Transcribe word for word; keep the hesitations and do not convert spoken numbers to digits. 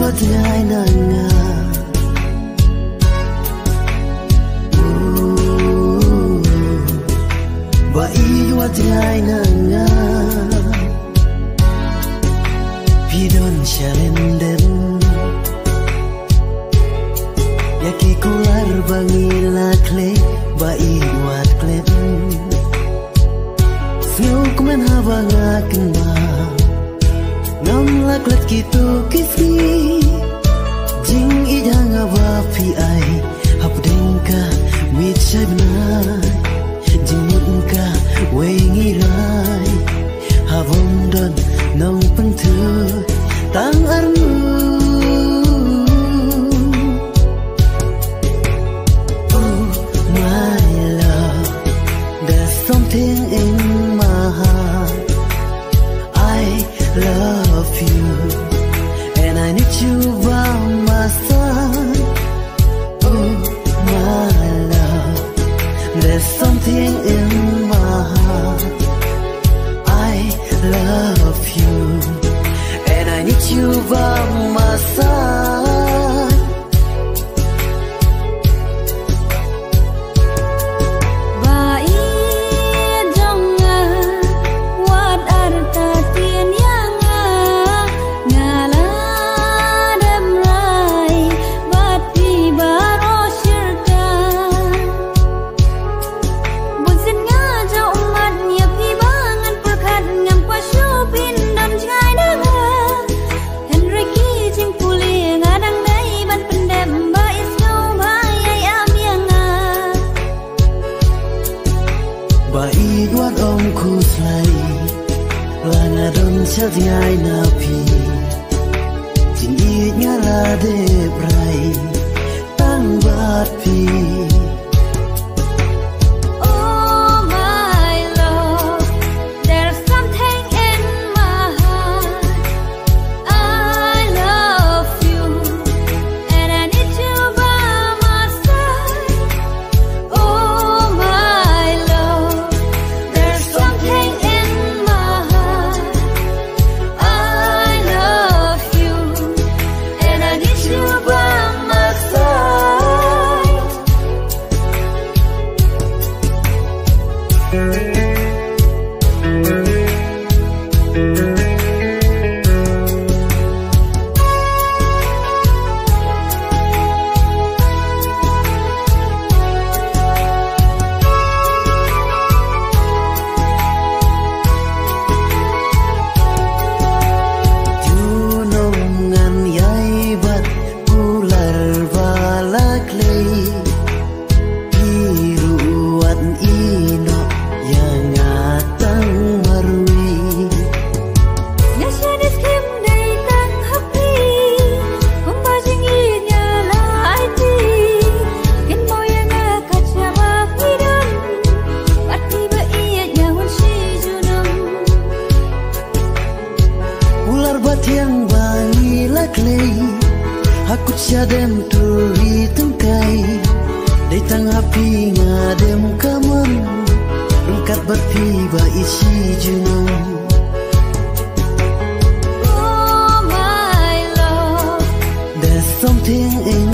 Wat jngai na nga. Ooh, ba ïeit wat jngai na nga. Phi don sha lyndet. Ïa ki kular ba ngi la klet, ba ïeit wat klet. Sngewkmen haba nga kynmaw. Ngam la klet kito ki sngi. Jingïeit ha nga ba phi ai. Hapdeng ka miet shai bnai. Jingmut kawei ngi rai. Haba ym don nongpynthut tang arngut. Oh, my love, there's something in my heart. I love you, and I need you by my side. Oh, my love, there's something in my heart. I love you, and I need you by my side. Ba ïeit jong nga, wat artatien ïa nga, nga la dem rai bad phi baroh shirta. Bunsien nga ju ummat ïa phi ba ngan pyrkhat, ngam kwah shuh phin don jngai na nga. Hynrei ki jingpule nga dang dei ban pyndep, ba ïeit sngewbha ïai am ïa nga. Ba ïeit wat ym khuslai, la nga don sha jngai na phi. Jingïeit nga la dep rai tang bad phi. Oh, my love, there's something in my heart. I love you, and I need you by my side. Oh, my love, there's something in my heart. I love you, and I need you by my side. Junom ngan ïai bat kular ba la klet. Phi ruh wat ïehnoh ïa nga tang marwei. Nga shaniah skhem dei tang ha phi, kumba jingïeit nga la aiti. Kynmaw ïa nga kat shaba phi don, bad phi ba ïeit nga hun shi junom. Kular ba thiang ba ngi la klet, ha kut shadem tur ri tyngkai. Dei tang ha phi nga dem kamon, ryngkat bad phi ba ïeit shi junom. Oh, my love, there's something in